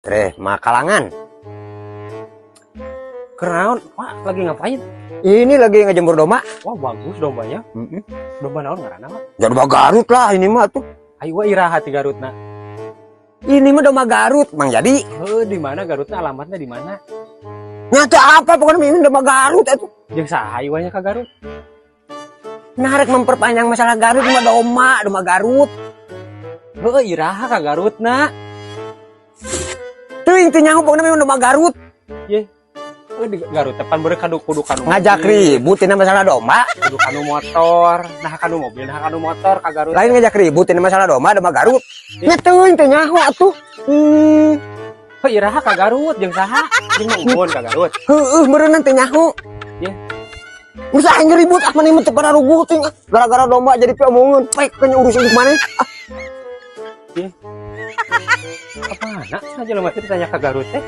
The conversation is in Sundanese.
Treh, makalangan. Kenaon, Pak, lagi ngapain? Ini lagi ngejemur domba. Wah, bagus dombanya. Domba naon ngaranna, Pak? Ya domba Garut lah ini mah tuh. Ayo wa iraha ti Garutna? Ini mah domba Garut, Mang Jadi. Heuh, di mana Garutna, alamatnya di mana? Nyata apa pokoknya ini domba Garut itu. Jeung saha iwanya ka Garut? Narik memperpanjang masalah Garut mah domba, domba Garut. Heuh, iraha ka Garutna? Tuh intinya pokoknya memang domba Garut. Ye. Heuh, di Garut teh pan beureum kadu kudu kanu Ngajak mobil, ribut ini masalah domba. Kudu kanu motor, nah kanu mobil, nah kanu motor ka Garut. Lain ngajak ribut ini masalah domba, domba Garut. Nya teuing teh nyaho atuh. Heuh, iraha ka Garut jeung saha? Jeung Mang Umun ka Garut. Heueuh, meureunna teh nyaho. Ye. Geus aing ribut ah, maneh mah teu pararuguh ting ah. Gara-gara domba jadi piomongeun. Pek kanya urus induk maneh. Ah, Ye. Apa saja jelema teh ditanya ka Garut teh?